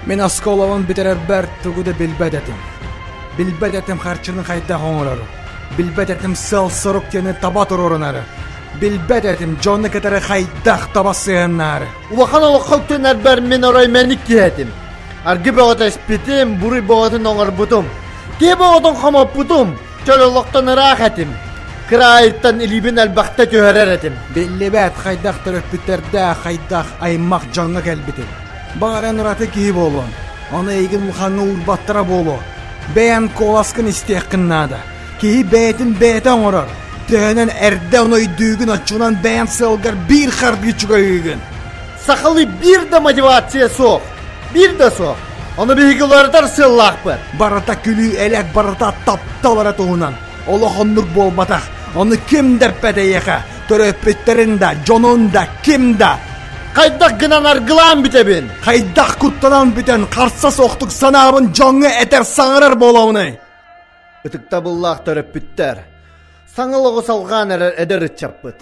Мин оскуолабын бүтэрэрбэр тугу да билбэт этим. Билбэт этим харчыны хайдах оҥорору. Билбэт этим сыал-сорук диэни таба туруорунары. Билбэт этим дьону кытары хайдах таба сыһыннаары. Улахан олоххо үктэнэрбэр мин орой мэник киһи этим. Аргы бөҕөтө испитим, буруй бөҕөтүн оҥорбутум. Киһи бөҕөтүн хомоппутум, чөл олохтон ыраах этим. Кыраайыттан илиибин элбэхтэ түһэрэр этим. Биллибэт хайдах төрөппүттэрдээх, хайдах аймах дьоҥҥо кэлбитим. Баҕар эн ураты киһи буолуон, ону эйигин улахаҥҥа уурбаттара буолуо. Бэйэн куоласкын истиэххин наада. Киһи бэйэтин бэйэтэ оҥорор. Төһөнөн эрдэ ону өйдүүгүн, оччонон бэйэн сыалгар биир хардыы чугаһыыгын. Сахалыы биир да мотивация суох. Биир да суох. Ону биһиги уларытар сыаллаахпыт. Барыта күлүү-элэк, барыта таптал эрэ туһунан. Олох оннук буолбатах. Ону ким да эппэт эйиэхэ. Төрөппүттэрин да, дьонун да, ким да. Хайдах гынан аргылаан бүтэбин? Хайдах куттанан бүтэн, харса суохтук санаабын дьоҥҥо этэр саҥарар буолабыный? Ытыктабыллаах төрөппүттэр, саҥа олоҕу салҕаан эрэр эдэр ыччаппыт.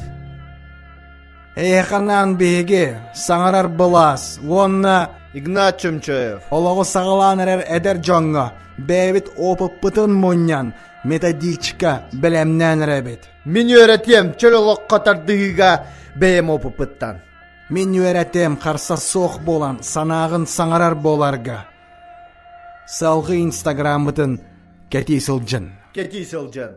Эйиэхэ анаан биһиги саҥарар былаас уонна Игнат Чөмчөев олоҕу саҕалаан эрэр эдэр дьоҥҥо бэйэбит опыппытын мунньан методичка бэлэмнээн эрэбит. Мин үөрэтиэм чөл олоххо тардыһыыга бэйэм опыппыттан. Мин үөрэтиэм харса суох буолан санааҕын саҥарар буоларга. Салгыы инстаграммытын кэтии сылдьын. Кэтии сылдьын.